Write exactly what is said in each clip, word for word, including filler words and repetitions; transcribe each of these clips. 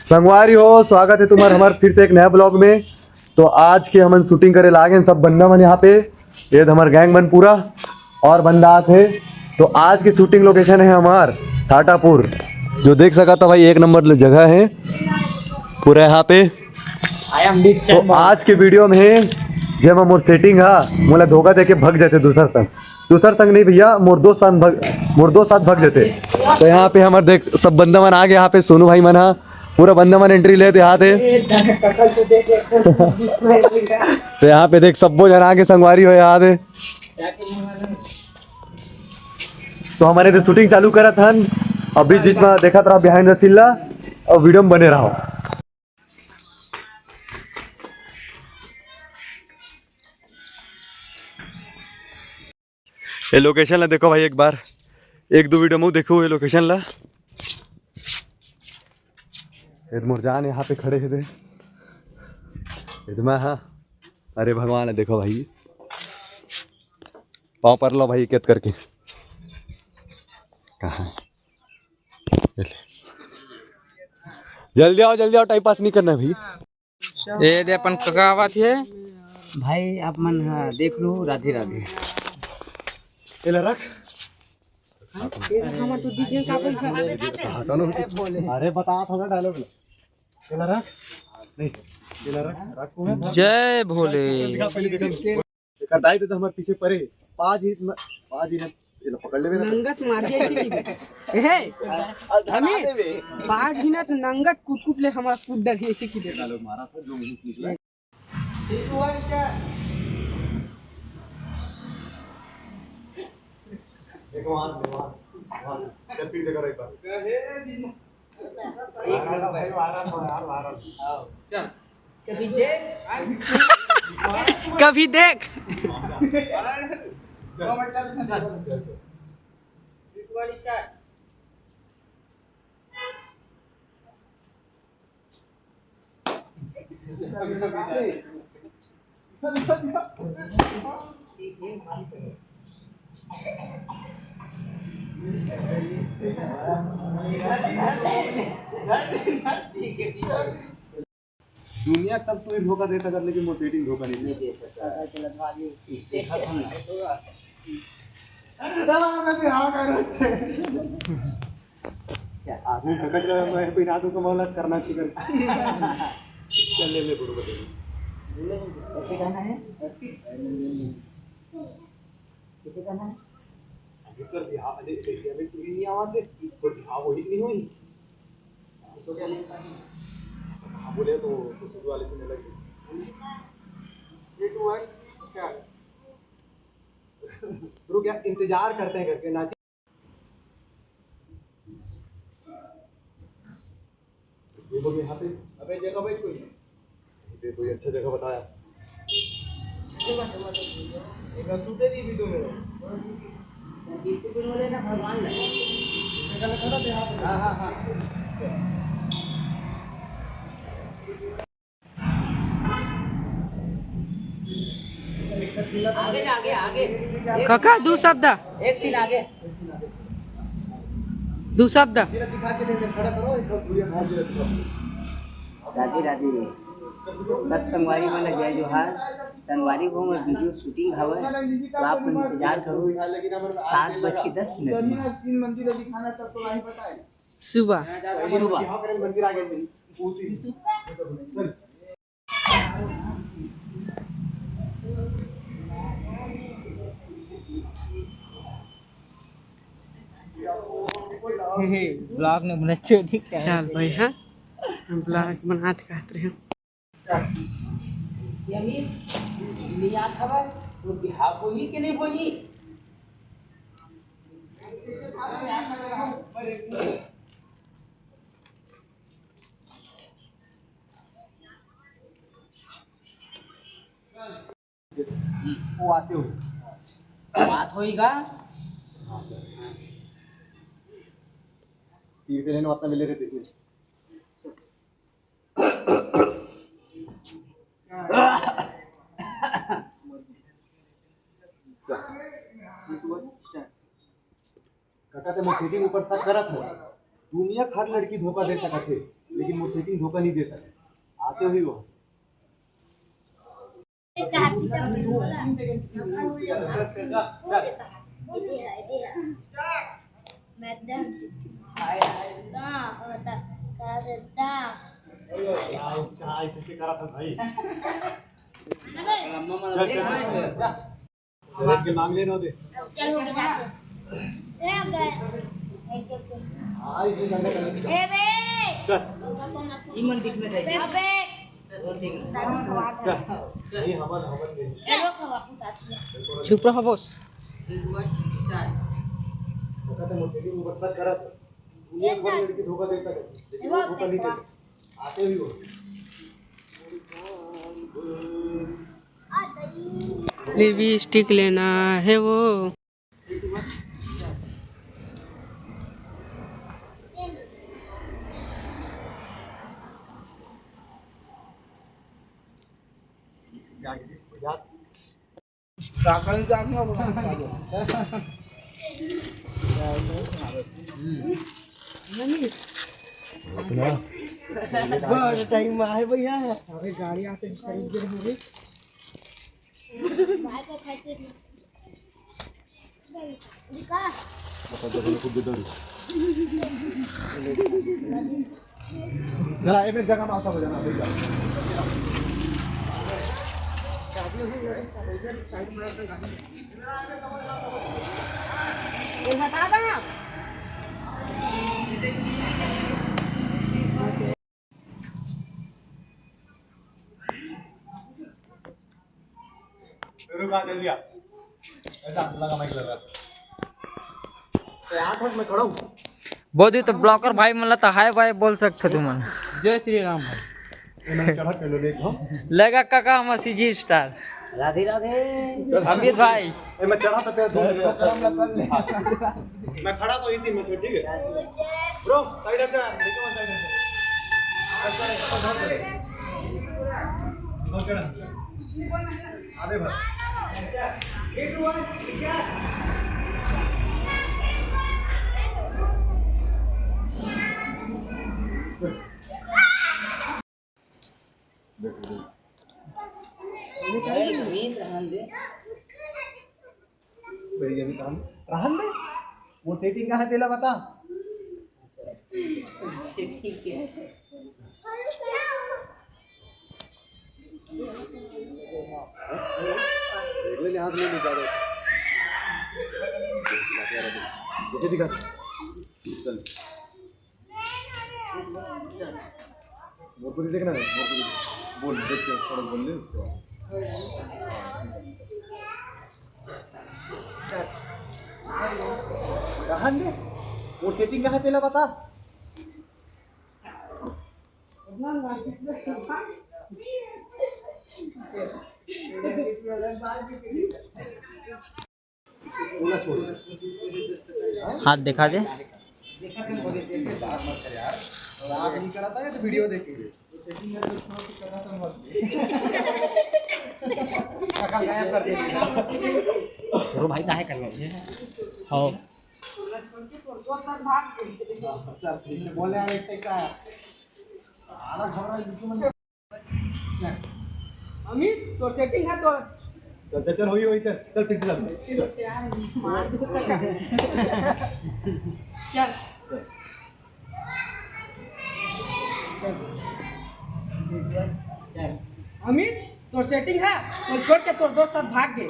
संगवारी हो, स्वागत है तुम्हार हमार फिर से एक नया ब्लॉग में। तो आज के हमन शूटिंग करे लागे हैं सब बंदा मन यहाँ पे। ये तो हमार गैंग मन पूरा और बंदा आत है। तो आज के शूटिंग लोकेशन है हमार ठाठापुर, जो देख सका था भाई, एक नंबर जगह है पूरा यहाँ पे। तो आज के वीडियो में है, जब मोर सेटिंग हा, मोला धोखा देके भग जाते दूसर संग। दूसर संग नहीं भैया, मोर दोस्त साथ भग, मोर दोस्त साथ भग जाते। तो यहाँ पे हमार देख, सब बंदा मन आ गए यहाँ पे, सोनू भाई मन हा, पूरा बंदा मन एंट्री लेते आते। तो यहाँ पे देख, सबो जन आगे संगवारी हो यहाँ दे। तो हमन एदे शूटिंग चालू करत हन। अभी बीच में देखत रहो बिहाइंड द सीन ला, और वीडियो में बने रहो। ये लोकेशन ला देखो भाई एक बार, एक दो वीडियो में देखो ये लोकेशन ला। ये तो मोर जान यहाँ पे खड़े है दे। ये तो मैं, हाँ। अरे भगवान है, देखो भाई, पाँव पर लो भाई, केत करके। कहाँ है? ये ले। जल्दी आओ, जल्दी आओ, टाइम पास नहीं करना है भाई। ये दे अपन कका आवत हे। भाई आप मन ह देख लू, राधे राधे। एला रख। अरे बता थोड़ा डायलॉग ला। एला रख। नहीं, एला रख, रख को। जय भोले। दिखा, पहले दिखा। एकर दाई ददा हमर पीछे परे, पाँच ही न-, पाँच ही न-, एला पकड़ लेबे ना। नंगत मार के ऐसे की दे। हे, अमित, पाँच ही न त नंगत कुट कुट ले हमर कुट डर ऐसे की दे। एला लोग मारा था, जो मुंह से निकला। देखो वहाँ, वहाँ, वहाँ। चल, फिर से करो एक बार। कभी देख। दुनिया सब कोई धोखा दे सकत, लेकिन मोर सेटिंग धोखा नहीं दे सकत। देखा था ना। हाँ, मैं भी हाँ कर रहा हूँ। आदमी भटक रहा है, मैं भी रात को मोहलत करना चाहिए। चल ले, ले गुरु को दे। कैसे कहना है? कैसे कहना है? अभी कर दिया, अरे कैसे अभी पूरी नहीं आवाज है, पर हाँ वही नहीं हुई। तो क्या नहीं पाई? हाँ बोले तो, तो शुरू वाले से मिला। ये तो हुआ क्या? रुक यार, इंतजार करते हैं करके नाच। ये बोल यहाँ पे। अबे जगह भाई कोई। ये कोई अच्छा जगह बताया। एक बार सुते दी भी तो मेरे। हाँ, हाँ, हाँ। आगे जा, आगे, आगे। एक कका, दू शब्द। एक सीन आगे। दू शब्द। राधे राधे। सब संगवारी मन ला जय जोहार। संगवारी हो, मोर वीडियो शूटिंग हवय, तो आप मन इंतजार करो। सात बज के दस मिनट में। सुबह। सुबह। ब्लॉग ने बना चोदी कर चल भाई, हाँ, हम ब्लॉग बनात कहत रहे। ये अमीर, ये नहीं आता भाई, तो बिहाव होही कि नहीं होही? वो आते हो। बात होई का? तीर से लेने वाला मिले रहते थे। कका ते मैं शूटिंग ऊपर शक करत हूँ। दुनिया के हर लड़की धोखा दे सकत हे। लेकिन मोर सेटिंग धोखा नहीं दे सके। आते हुए वो। रेत के मांग लेना दे। चल, हो गया, जा। ए, बे। चल। ई मन दिख में दे। अबे। चल। ये हवन, हवन दे। चलो, खवा, पूछा। चुप रहो, बॉस। धोखा तो मुझे भी ऊपर सच करा था। दुनिया भर लड़की धोखा देता है, लेकिन वो धोखा नहीं देता। आते भी हो। लिपस्टिक लेना है वो। बहुत टाइम आए भैया। अरे गाड़ी आते हैं, करीब देर हो गई। बता दो, मैंने खुद दे दो। जरा एक जगह में आता हो जाना भैया। ये हटा दो। रुक, आ जल्दी आ। ऐसा लगा, माइक लगा। ए, आठ हाथ में खड़ा हूँ। बोधी तो ब्लॉगर भाई मन ला तो हाय बाय बोल सकथो तुमन। जय श्री राम भाई। ए, मैंने चढ़ा कर लो, देख लो। लगा काका हमर सीजी स्टार। राधे राधे। चल, अमित भाई। ए, मैं चढ़ा तो तेरा धूम चल, चल, चल, चल। मैं खड़ा तो इसी में से, ठीक है? ब्रो, साइड हट जा, नीचे मत साइड हट जा। अच्छा, इधर चल। इधर चढ़ा। अरे भाई। देखो, देखो। अरे, नींद रहन दे। भैया भी काम रहन दे। वो सेटिंग कहाँ है, तेला बता। ठीक है। देख ले, यहाँ से नहीं निकाले। जैसे दिखा। चल। मोरपुरी देखना है, मोरपुरी। बोल, देख के थोड़ा बोल ले उसको। कहाँ ने? वो सेटिंग कहाँ है, तेला बता। हाथ दिखा दे। वीडियो देख के। तेरे भाई काहे कर रहे हैं? हाँ। बोले यार, एक का। अमित, तोर सेटिंग है तो। चल, चल, चल, होई, होई, चल, चल, पीछे चल। चल। चल। अमित, तोर सेटिंग है, तो छोड़ के तोर दोस्त साथ भाग गए।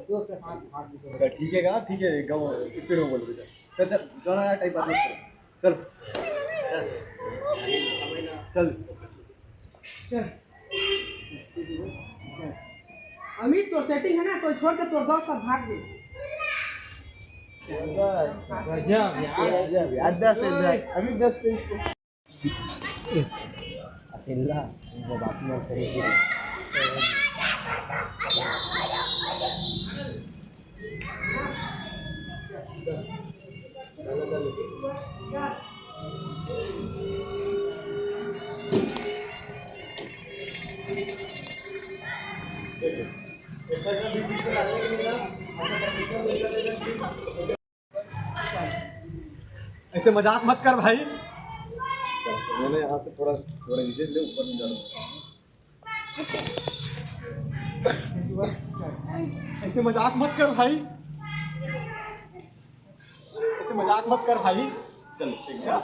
चल, ठीक है, ठीक है, एकदम स्पीड में बोल। चल, चल, जो ना टाइप बात मत कर। चल। चल। चल। अमित, तोर सेटिंग है ना, तो छोड़ के तोर दोस्त सब भाग गए। गजब यार। गजब यार, दस है, दस। अमित, दस पे इसको। अकेला, जब आप लोग करेंगे। ऐसे मजाक मत कर भाई। चल, चल, मैंने यहाँ से थोड़ा, थोड़ा नीचे ले, ऊपर नहीं जाना। ऐसे मजाक मत कर भाई, ऐसे मजाक मत कर भाई। चल, ठीक है।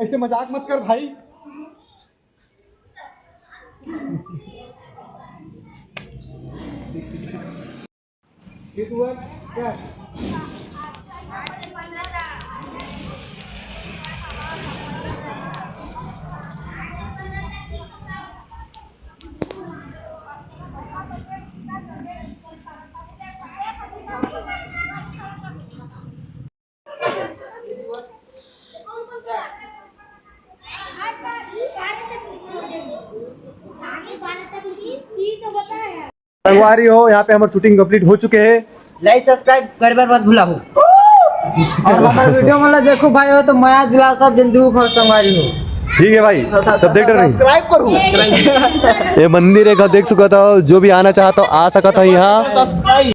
ऐसे मजाक मत कर भाई। संगवारी हो, यहाँ पे हमर शूटिंग कंप्लीट हो चुके हे। लाइक सब्सक्राइब करे बर मत भुलाहू। अउ हमर वीडियो मन ला देखहू भाई हो तो मया दुलार सब जन दू भाई संगवारी हो। ठीक है भाई, सब देख रहे हैं। सब्सक्राइब करू। ये मंदिर हे, देख सकत हो, जो भी आना चाहत हो आ सकत हो यहाँ। सब्सक्राइब।